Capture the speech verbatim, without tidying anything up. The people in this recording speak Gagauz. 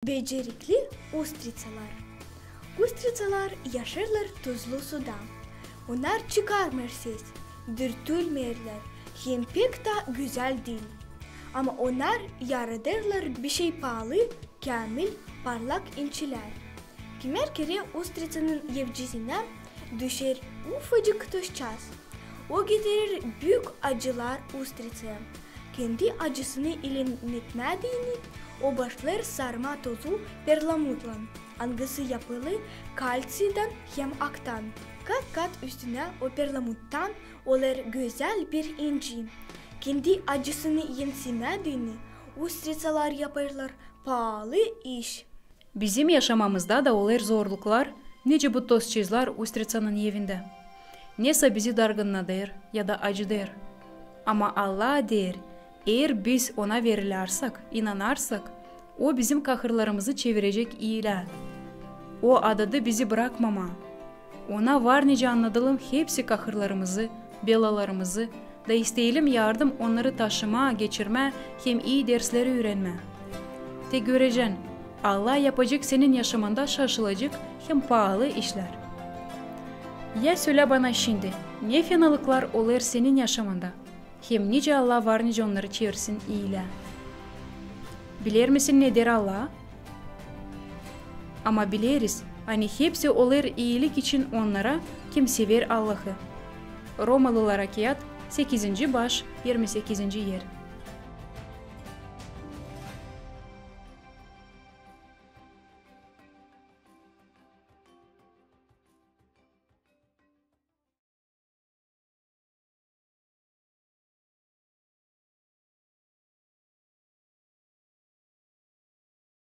Becerikli ustriţalar. Ustriţalar yaşêêrlar tuzlu suda. Onnar çıkarmêêr ses, dürtülmeerlär, hem pek taa gözäl diil. Ama onnar yaradêrlar bişey paalı, käämil, parlak inçilär. Kimär kerä ustriţanın evcisinä düşer ufacık taşçaaz. O getirer büük acılar ustriţaya. Kendi acısını iilennetmää deyni, o başlêêr sarmaa tozu perlamutlan, angısı yapılı kalţiydan hem aktan. Kat-kat üstünä o perlamuttan olêr gözäl bir inci. Kendi acısını ensinä deyni, ustriţalar yapêrlar paalı iş. Bizim yaşamamızda da olêr zorluklar, nicä bu taşçaazlar ustriţanın evindä. Nesä bizi dargınnadêr ya da acıdêr. Ama Allah deer, eer biz Ona verilärsek, inanarsak, O bizim kahırlarımızı çevirecek iilää. O adadı bizi brakmamaa. Ona var nicä annadalım hepsi kahırlarımızı, belalarımızı, da isteyelim yardım onnarı taşımaa, geçirmää hem ii dersleri üürenmää. Te görecän, Allah yapacek senin yaşamanda şaşılacek hem paalı işlär. Ya sölä bana şindi, ne fenalıklar olêr senin yaşamanda? Hem nicä Allah var nicä onnarı çevirsin iilää. Biler misin, ne deer Allah? Ama bileriz, ani hepsi olêr iilik için onnara, kim sever Allahı. Romalılara kiyat, sekizinci baş, irmi sekizinci er.